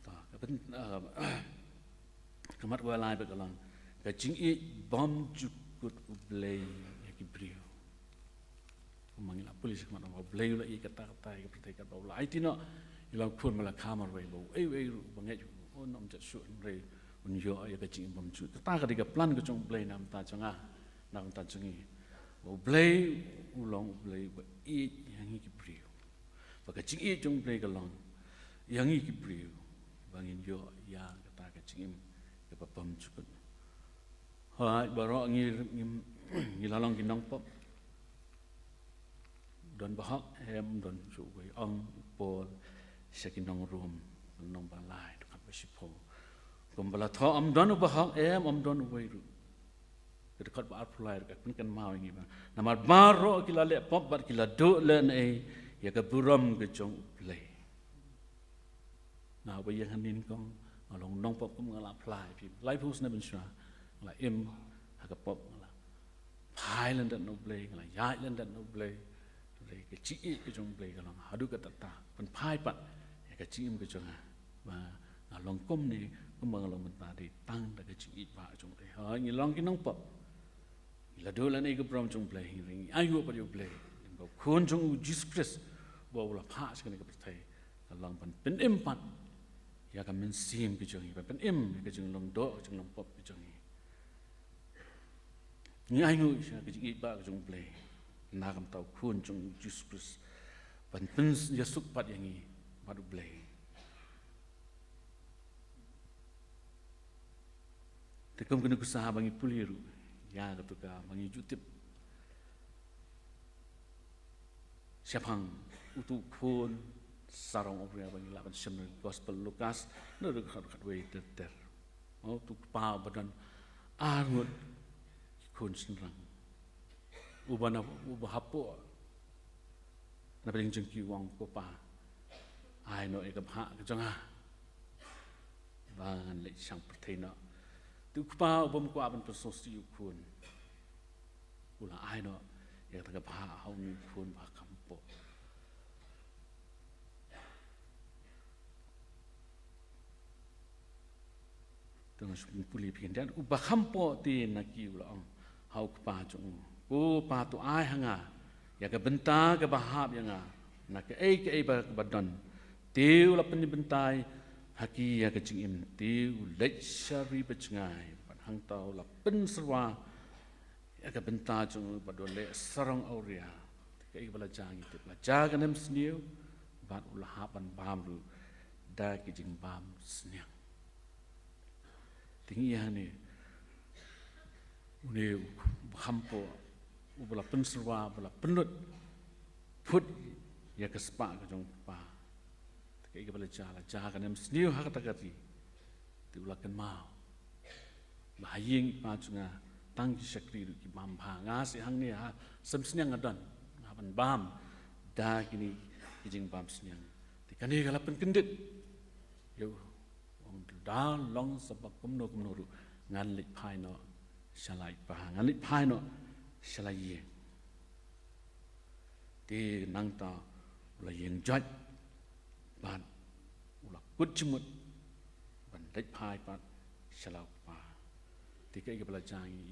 To, ka pyn-, ah, ka mat kaba lai bad ka long ka jingïeit bymjukut U Blei ïa ki briew. Kumba ngi la pule shakhmat, U Blei u la ïeit katta katta ïa ka pyrthei, katba u la aiti noh ïa u Khun ba la kha marwei, ba uei uei ruh ba ngeit, un ym jot shuh, hynrei un ïoh ïa ka jingim bymjukut. Kata ka dei ka plan ka jong U Blei na ka bynta jong nga, na ka bynta jong ngi. Ba U Blei u long U Blei ba ïeit ïa ngi ki briew. Ba ka jingïeit jong U Blei ka long ïa ngi ki briew, ba ngin ïoh ïa kata ka jingim kaba bymjukut. Hooid, baroh ngi, ngi, ngi la long ki nongpop. Don ba hok em, don shuh uwei. Ong u Paul sha ki nong Rom, lynnong ba lai, dkhot ba shiphew. Kumba la thoh, ym don uba hok em, ym don uwei ruh. Ka dkhot ba arphew lai ruh ka pynkynmaw ïa ngi ba, namar baroh ki la leh pop bad ki la duh lehnohei ïa ka burom ka jong U Blei. Nga uba ïeng hangne nyngkong, nga long nongpop kum nga la phla ïa phi. Laiphew snem mynshuwa nga la im ha ka pop, nga la phai lyndet na U Blei, nga la ïaid lyndet na U Blei. Hynrei ka jingïeit ka jong U Blei ka long haduh katta katta, pynphai pat ïa ka jingim ka jong nga. Ba nga long kumne, kumba nga long mynta dei tang da ka jingïeit ba ka jong U Blei. Ha, ngi long ki nongpop, ngi la duh lehnohei ïa ka burom jong U Blei, hynrei ngi ainguh pat ïa U Blei, ba U Khun jong u Jisu Khrist ba u la phah sha kane ka pyrthei, ka long ban pynim pat ïa ka mynsiem ka jong ngi, ban pynim ïa ka jinglong doh, ka jinglong pop ka jong ngi. Ngi ainguh sha ka jingïeit ba ka jong U Blei na ka bynta U Khun jong u Jisu Khrist, ban pynïasuk pat ïa ngi bad U Blei. Te kum kane ka sa, haba ngi pule ruh Ïa katu ka ba ngi ju tip shaphang utu u khun sarong awria ba ngi lah ban shem na Gospel Lukas, na dkhot khatwei ter ter. Utu u kpa ba don arngut ki khun shynrang, uba na, uba hapoh na pdeng jong ki u ong, "Ko Pa, ai noh ïa ka bhah ka jong nga ba ngan leit shang pyrthei noh." Te u kpa u bym kwah ban pynsngewsih u khun, u la ai noh ïa kata ka bhah ha une u khun ba kham poh. Te nga shu pule phi khyndiat. U ba kham poh te na ki u la ong ha u kpa jong u, "Ko Pa, to ai ha nga ïa ka bynta kaba hap ïa nga na kaei kaei ba, ba don." Te u la pynbynta ha ki ïa ka jingim, te u leit sha ri ba jngai, bad hangta u la pynsyrwa ïa ka bynta jong u bad u leh sarong awria. Te kaei ba la jia ngi tip, la jia ka nemsniew, bad u la hap ban bam ruh da ki jingbam sniang. Te ngi ïa ne, une u ba kham poh, uba la pynsyrwa, uba la pynlut phut ïa ka spah ka jong u kpa. Te kaei kaba la jia, la jia ka nemsniew ha kata ka ri. Te u la kynmaw ba ha ïing i pa jong nga tang ki shakri ruh ki bam bha, nga seh hangne ha sem sniang nga don, nga ban bam da kine ki jingbam sniang. Te kane ka la pynkyndit ïa u, ong, da long sa ba kumno kumno ruh ngan leit phai noh sha la i pa, ngan leit phai noh sha la ïing. Te nangta u la ïeng joit bad u la kut jingmut ban leit phai pat sha la u kpa. Te kaei kaba la jia ngi,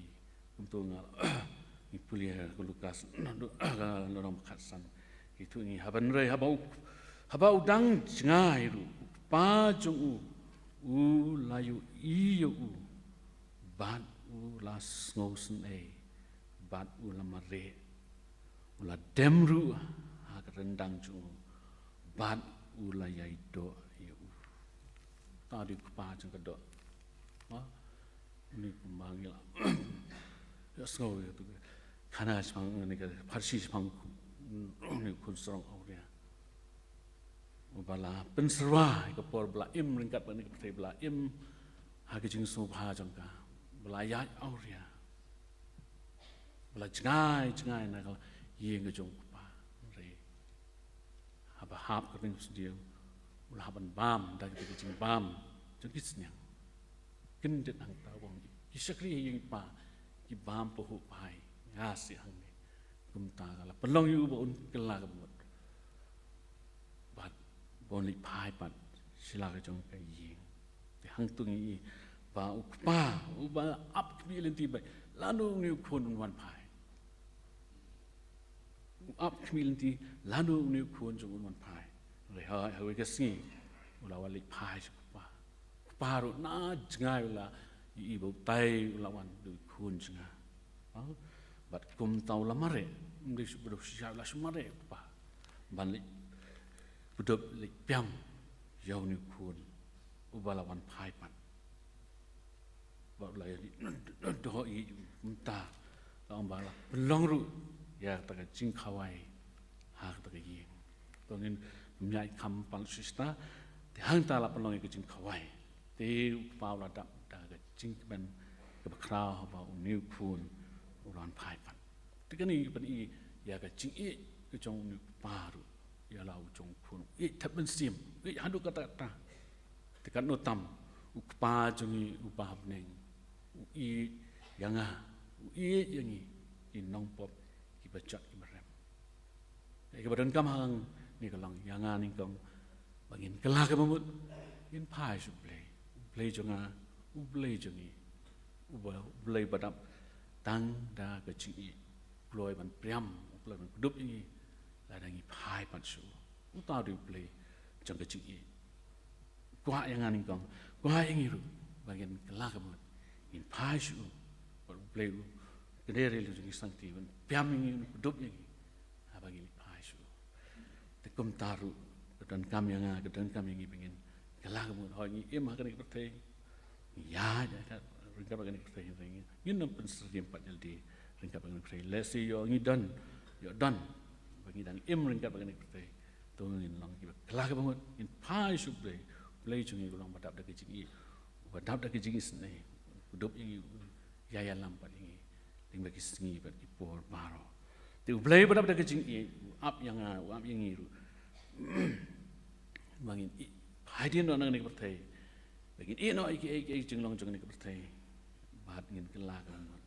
kumto nga, ngi pule ha ka Lukas, ka lynnong ba khatsan. Ki tu ngi, haba, hynrei haba u, haba u dang jngai ruh, u kpa jong u u la ïohi ïa u, bad u la sngewsynei, bad u la mareh. U la dem ruh ha ka ryndang jong u, bad u la ïai doh ïa u. Ta dei u kpa jong ka doh. Ha? Une kumba ngi la ïa sngew ïa tu. Khana shaphang une ka pharshi shaphang une u khun sarong awria, uba la pynsyrwa ïa ka por ba la im, ryngkat bad kane ka pyrthei ba la im ha ka jingsngewbha jong ka, ba la ïaid awria, ba la jngai jngai na ka ïing ka jong u kpa. Hynrei haba hap ka ring sdiew, u la hap ban bam da ka jingbam jong ki sniang. Kyndit hangta u ong, ki shakri ha ïing i pa ki bam pahuh phai, nga seh hangne. Kumta ka la pynlong ïa u ba un kylla ka mut, bad ba un leit phai pat sha la ka jong ka ïing. Te hangto ngi i ba u kpa uba ap khmih lynti ba lano une u khun un wan phai. U ap khmih lynti lano une u khun jong u un wan phai. Hynrei ha, ha kawei ka sngi u la wan leit phai sha u kpa. U kpa ruh na jngai u la ïohi ba utai u la wan da u khun jong nga. Ha? Bad kumta u la mareh, ym dei shu, ba dei shu, u la shu mareh u kpa ban leit, ba dei leit pynïap ïa une u khun uba la wan phai pat. Bad u la ïa doh ïa u, kumta la ong ba la pynlong ruh ïa kata ka jingkhawai ha kata ka ïing. To ngin ym ïaid kham pal shisha, te hangta la pynlong ïa ka jingkhawai. Te u kpa u la dap da ka jingkmen kaba khraw haba une u khun u la wan phai pat. Te kane ngi pyni ïa ka jingïeit ka jong une u kpa ruh ïa la u jong u khun. U ïeit thep mynsiem, u ïeit haduh katta katta. Te katno tam u Kpa jong ngi uba ha bneng u ïeit ïa nga, u ïeit ïa ngi ki nongpop kiba jot kiba rem. Ïa kaba donkam hangne ka long ïa nga nyngkong ba ngin kylla kaba mut, ngin phai sha U Blei, U Blei jong nga, U Blei jong ngi, uba, U Blei ba dap tang da ka jingïeit, u kloi ban pyrshang, u kloi ban kdup ïa ngi lada ngi phai pat sha u. Uta u dei U Blei jong ka jingïeit. Kwah ïa nga nyngkong, kwah ïa ngi ruh ba ngin kylla kaba mut, ngin phai sha u. Bad U Blei u kynrei lem jong ngi sangti ban pyrshang ïa ngi, un kdup ïa ngi haba ngi leit phai sha u. Te kumta ruh ka donkam ïa nga, ka donkam ïa ngi ba ngin kylla kaba mut. Hooid ngi im ha kane ka pyrthei, ngi ïaid ha ka ryngkat bad kane ka pyrthei, ngin ym pynsyriem pat ïalade ryngkat bad kane ka pyrthei. Lehse ïoh ngi don, ïoh don ba ngi dang im ryngkat bad kane ka pyrthei, to ngin long kiba kylla kiba mut, ngin phai sha U Blei. U Blei jong ngi u long uba dap da ka jingïeit, uba dap da ka jingisynei, u dup ïa ngi, u ïalam pat ïa ngi lyngba ki sngi bad ki por baroh. Te U Blei uba dap da ka jingïeit u ap ïa nga, u ap ïa ngi ruh ba ngin ïeh, hadien noh na kane ka pyrthei, ba ngin ïeh noh ïa kiei kiei ki jinglong jong kane ka pyrthei, bad ngin kylla kiba mut.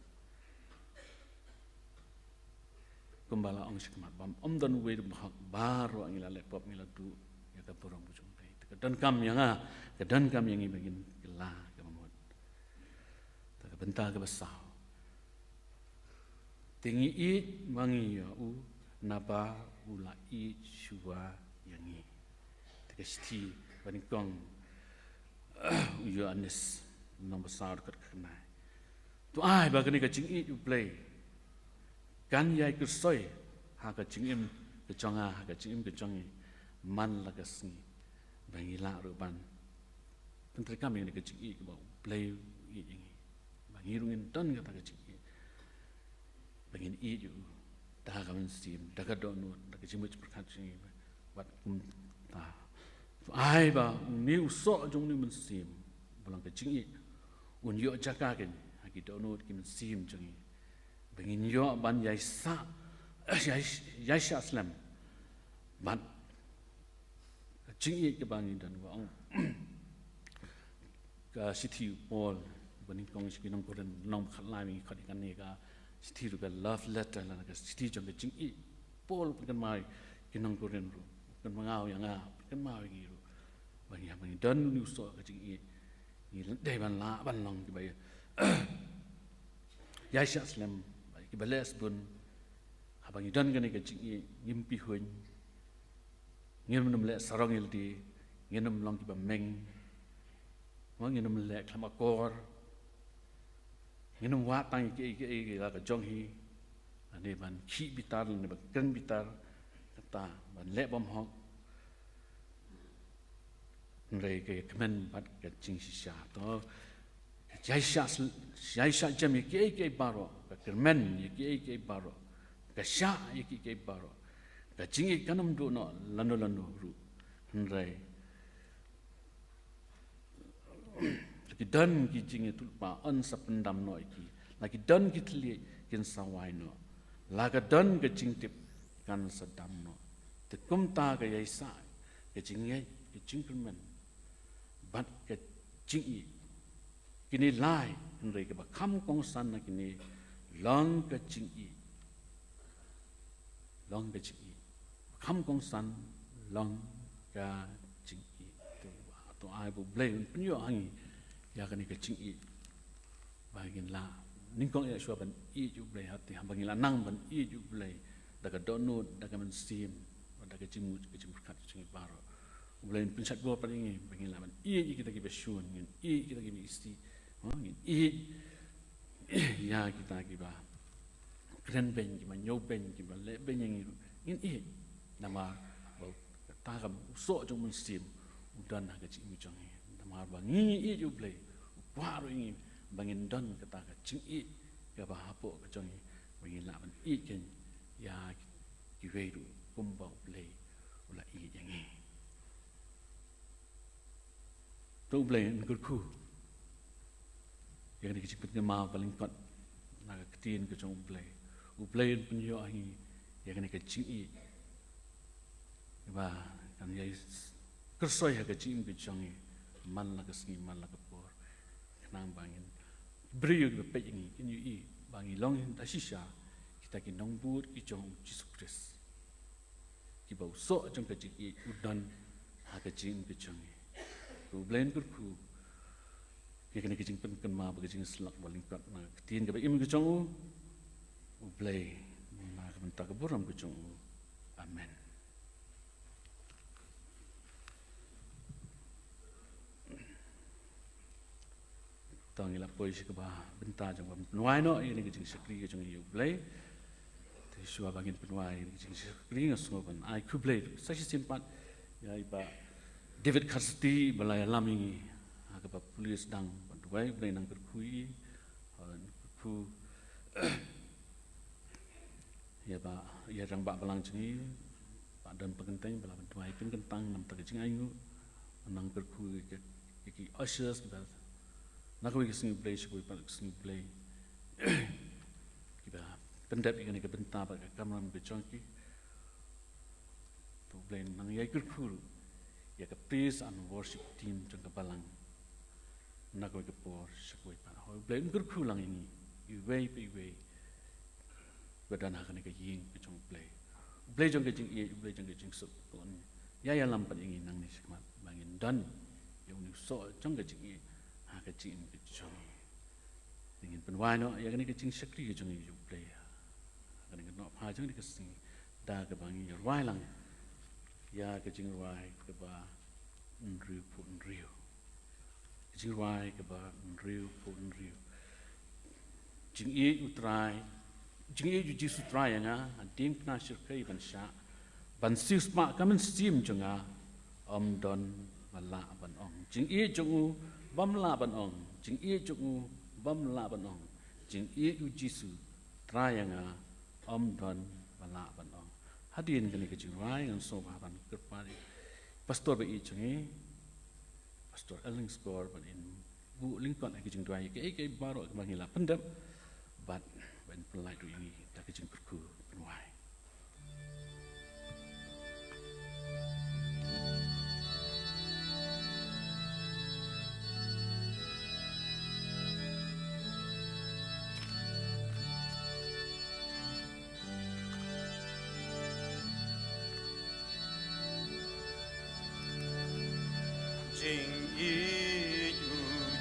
Kumba la ong shakhmat, ba ym don uwei ruh uba hok, baroh ngi la leh pop, ngi la duh ïa ka burom ka jong U Blei. Te ka donkam ïa nga, ka donkam ïa ngi ba ngin kylla kiba mut. Te ka bynta kaba saw, te ngi ïeit ma ngi ïa u, naba u la ïeit shuwa ïa ngi. Te ka shithi ba nyngkong u Ïoannis, lynnong ba saw, dkhot ka khyndai. To ai ba kane ka jingïeit U Blei kan ïai kyrsoi ha ka jingim ka jong nga, ha ka jingim ka jong ngi man la ka sngi, ba ngi lah ruh ban pyntreikam ïa kane ka jingïeit kaba U Blei u ïeit ïa ngi, ba ngi ruh ngin don kata ka jingïeit ba ngin ïeit ïa u da ka mynsiem, da ka dohnud, da ka jingmut jingpyrkhat jong ngi. Bad kumta, to ai ba une u soh jong une u mynsiem, ba long ka jingïeit, un ïoh jaka keiñ ha ki dohnud ki mynsiem jong ngi, ba ngin ïoh ban ïaishah, ïai, ïaishah slem bad ka jingïeit kaba ngi don, ba ong ka shithi u Paul ba nyngkong sha ki nong Korinth, lynnong ba khatlai, ngi khot ïa kane ka shithi ruh ka love letter, lane ka shithi jong ka jingïeit. Paul u pynkynmaw ïa ki nong Korinth ruh, u pynkynmaw ïa nga, u pynkynmaw ïa ngi ruh, ba ngi, haba ngi don une u soh ka jingïeit, ngi dei ban lah ban long kiba ïaishah slem, kiba leh sbun. Haba ngi don kane ka jingïeit, ngim pihuiñ, ngin ym leh sarong ïalade, ngin ym long kiba meng, mo, ngin ym leh khlem akor, ngin ym wad tang ïa kiei kiei ki la ka jong hi, lane ban khih bitar, lane ban kren bitar, kata ban leh bymhok. Hynrei ka ïakmen bad ka jingshisha. To, ka ïaishah sl-, ïaishah jem ïa kiei kiei baroh, ka kyrmen ïa kiei kiei baroh, ka shah ïa kiei kiei baroh. Ka jingïeit kan ym duh noh lano lano ruh. Hynrei la ki don ki jingïathuhlypa yn sa pyndam noh ïa ki. La ki don ki thylliej kin sa wai noh. La ka don ka jingtip kan sa dam noh. Te kumta ka ïaishah, ka jingngeit, ka jingkyrmen bad ka jingïeit, kine lai, hynrei kaba kham kongsan na kine long ka jingïeit. Long ka jingïeit. Kham kongsan long ka jingïeit. To, to ai ba U Blei un pynïoh ha ngi ïa kane ka jingïeit, ba ngin lah nyngkong ïa shuwa ban ïeit ïa U Blei, haba ngi la nang ban ïeit ïa U Blei da ka dohnud, da ka mynsiem, da ka jingmut, ka jingpyrkhat jong ngi baroh. U Blei un pynshait bor pat ïa ngi ba ngin lah ban ïeit ïa kita kiba shun, ngin ïeit ïa kita kiba isih, ha, ngin ïeit ïa kita kiba kren beiñ, kiba ñiew beiñ, kiba leh beiñ ïa ngi ruh ngin ïeit. Namar ba kata ka, u soh jong u mynsiem u don ha ka jingim jong ngi. Namar ba ngi ïeit ïa U Blei, u kwah ruh ïa ngi ba ngin don kata ka jingïeit kaba hapoh ka jong ngi, ba ngin lah ban ïeit keiñ ïa kiwei ruh kumba U Blei u la ïeit ïa ngi. To U Blei un kyrkhu ïa kane ka jingpynkynmaw ba lyngkot na ka ktien ka jong U Blei. U Blei un pynïoh ha ngi ïa kane ka jingïeit ba kan ïai kyrsoi ha ka jingim ka jong ngi man la ka sngi man la ka por. Khnang ba ngin, briew kiba peit ïa ngi kin ïohi ba ngi long da shisha kita ki nongbud ki jong U Jisu Khrist, kiba u soh jong ka jingïeit u don ha ka jingim ka jong ngi. Ko U Blei un kyrkhu ïa kane ka jingpynkynmaw bad ka jingsyllok ba lyngkot na ka ktien kaba im ka jong u. U Blei, na ka bynta ka burom ka jong u. Amen. To ngi la poi sha kaba bynta jong ban pynwai noh ïa kane ka jingshakri ka jong ngi ïa U Blei. Te shuwa ba ngin pynwai ïa kane ka jingshakri nga sngew ban ai khublei sa shisien pat ïa i Bah David Kharsiti ba la ïalam ïa ngi ha kaba pule sdang ban Wei, U Blei nang kyrkhu ïa i, uh, kyrkhu ïa ba, ïa rangbah balang jong ngi, Bah Don Pakyntein, ba la ban duwai pynkyntang namar ka jingainguh, nang kyrkhu ïa ki, ïa ki ushers, kiba na kawei ka sngi U Blei sha kawei pat ka sngi U Blei, kiba pyndep ïa kane ka bynta bad ka kamram ka jong ki. To U Blei nang ïai kyrkhu ruh ïa ka praise and worship team jong ka balang. Na kawei ka por sha kawei pat. Hooid, U Blei un kyrkhu lang ïa ngi, iwei pa iwei ba don ha kane ka ïing ka jong U Blei. U Blei jong ka jingïeit, U Blei jong ka jingsuk, to un ïai ïalam pat ïa ngi nangne shakhmat ba ngin don ïa une u soh jong ka jingïeit ha ka jingim ka jong ngi. Te ngin pynwai noh ïa kane ka jingshakri ka jong ngi ïa U Blei. Ha kane ka nohphah jong kane ka sngi, da kaba ngin ïa rwai lang ïa ka jingrwai kaba hynriewphew hynriew. Ka jingrwai kaba hynriewphew hynriew. Jingïeit U Trai, jingïeit U Jisu Trai ïa nga, hadien kane ka shyrkhei ban shah, ban siewspah ka mynsiem jong nga, ym don ba lah ban ong. Jingïeit jong u bym lah ban ong. Jingïeit jong u bym lah ban ong. Jingïeit U Jisu Trai ïa nga, ym don ba lah ban ong. Hadien kane ka jingrwai ngan sngewbha ban kyrpad ïa i pastor ba ïeit jong ngi, Pastor Elling Skor, ban in buh lyngkot ha ka jingduwai ïa kaei kaei baroh kaba ngi la pyndep, bad ban pynlait ruh ïa ngi da ka jingkyrkhu pynwai. Jingïeit U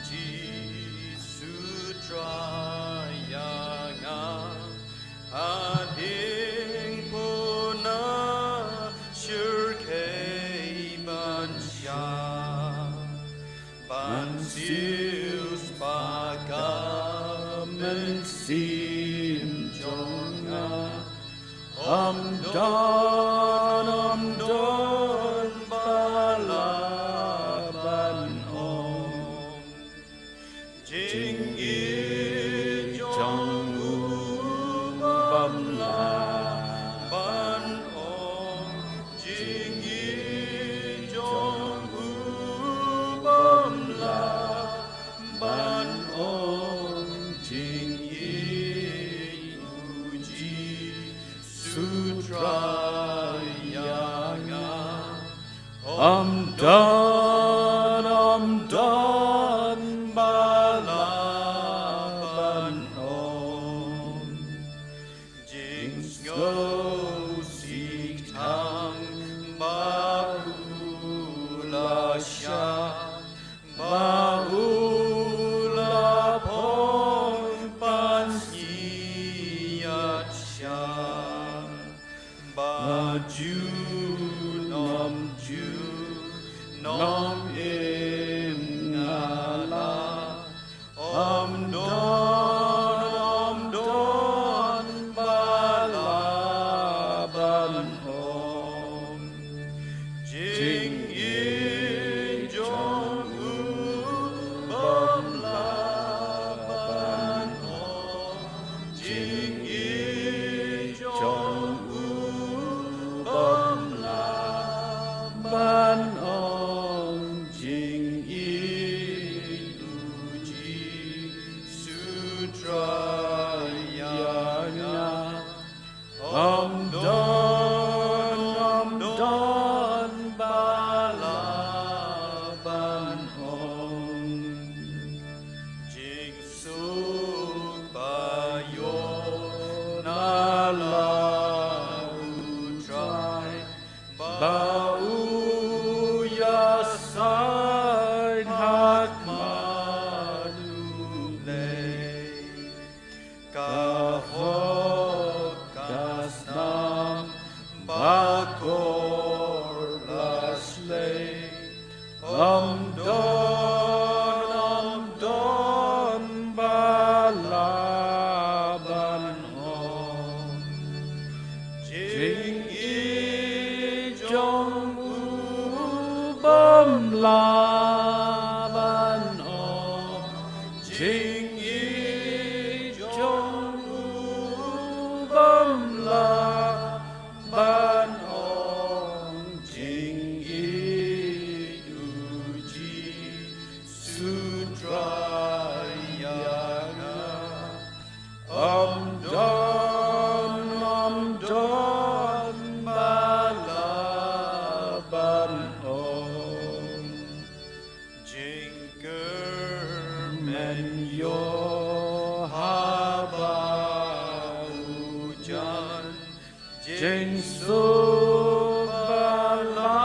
Jisu Trai ïa nga, hadien kane ka shyrkhei ban shah, ban siewspah ka mynsiem jong nga, ym don, ym don ba lah ban ong. Jingïeit jong u bym lah ban ong. Jingïeit jong u bym lah ban ong. Jingïeit U Jisu Trai ïa nga, ym don, ym don ba lah ban ong. Jingsngewsih tang ba u la shah, ba u la phong pansngiat shah, ba junom junom im nga la, ym don, ym don ba lah ban ong. Jingïeit jong u bym lah ban ong. Jingïeit jong u bym lah ban ong. Jingïeit U Jisu Trai ïa nga, ym don, ym don ba lah ban ong. Jingsuk ba ïoh na la U Trai, ba u ïasaid ha khmat U Blei. Ka hok ka snam bakor la shlei, ym don, ym don ba lah ban ong. Jingïeit jong u bym lah ban ong. Jingsuk ba la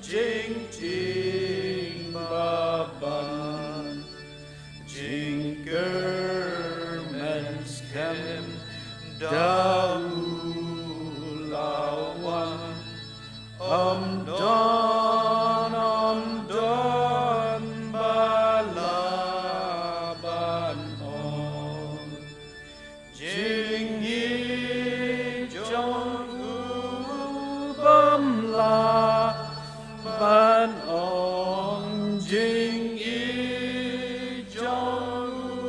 jingtieng ba ban, jingkyrmen skhem da u la wan. Ym don, ym don ba lah ban ong. Jingïeit jong u bym lah ban ong. Jingïeit jong u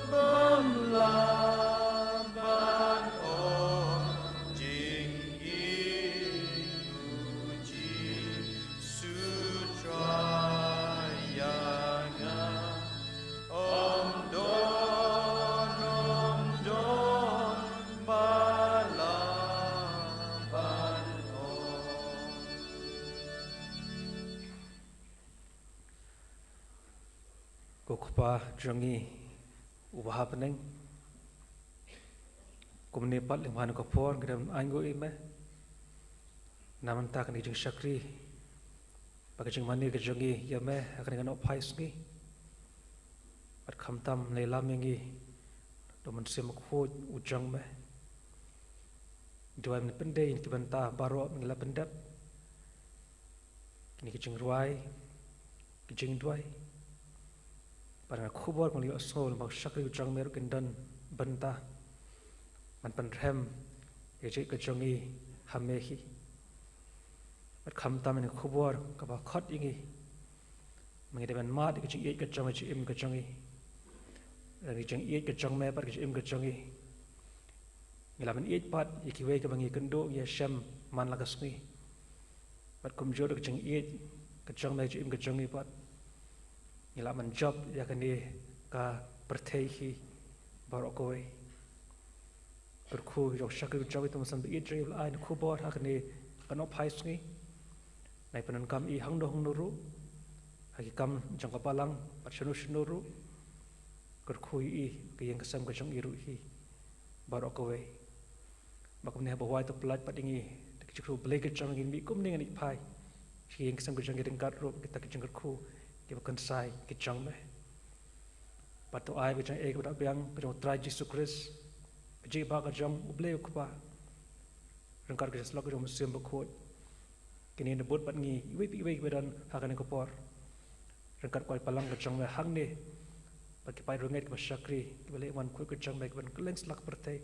bym lah ban ong. Jingïeit u Jisu Trai ïa nga. Ym don, ym don ba lah ban ong. Ko Kpa jong ngi uba ha bneng, kumne pat lyngba kane ka por ngi dang ainguh ïa me na mynta kane ka jingshakri bad ka jingmane ka jong ngi ïa me ha kane ka nohphai sngi. Bad khamtam leit lam ïa ngi da u Mynsiem Bakhuid u jong me. Duwai me pyndei ïa ki bynta baroh ngi la pyndep, kine ki jingrwai, ki jingduwai. Bad nga khubor ba ngi la sngew lyngba u shakri u jong me ruh kin don bynta ban pynrhem ïa ka jingïeit ka jong ngi ha me hi. Bad khamtam ïa ka khubor kaba khot ïa ngi, ma ngi dei ban mad ïa ka jingïeit ka jong me, jingim ka jong ngi, ïa ka jingïeit ka jong me bad ka jingim ka jong ngi. Ngi lah ban ïeit pat ïa kiwei kiba ngi kynduh, ngi ïashem man la ka sngi. Bad kumjuh ruh ka jingïeit ka jong me, jingim ka jong ngi pat, ngi lah ban jop ïa kane ka pyrthei hi baroh kawei. Kyrkhu ïa u shakri u jong me, to ngin sa ïeit jong ngi, ba la ai ïa ka khubor ha kane ka nohphai sngi. Nai pyndonkam i hangno hangno ruh, ha ki kam jong ka balang bad shano shano ruh. Kyrkhu ïa i, ka ïing ka sem ka jong i ruh hi baroh kawei. Bad kumne haba wai to pyllait pat ïa ngi da ki jingkyrkhu Blei ka jong ngi, ngi mih kumne, ngi ïaid phai sha ka ïing ka sem ka jong ngi ryngkat ruh kita ki jingkyrkhu kiba kynsai ki jong me. Bad to ai ka jingaiei kaba da biang ka jong u Trai Jisu Khrist, ka jingïeit ka jong u Blei u Kpa, ryngkat ka jingsyllok ka jong u Mynsiem Bakhuid, kin ïa bud bad ngi iwei pa iwei kiba don ha kane ka por, ryngkat ka balang ka jong me hangne, bad ki paid rangeit kiba shakri, kiba leh ïa ka mon khuid ka jong me, kiban kylleng sla ka pyrthei.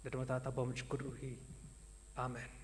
Da dei mynta, ta bymjukut ruh hi. Amen.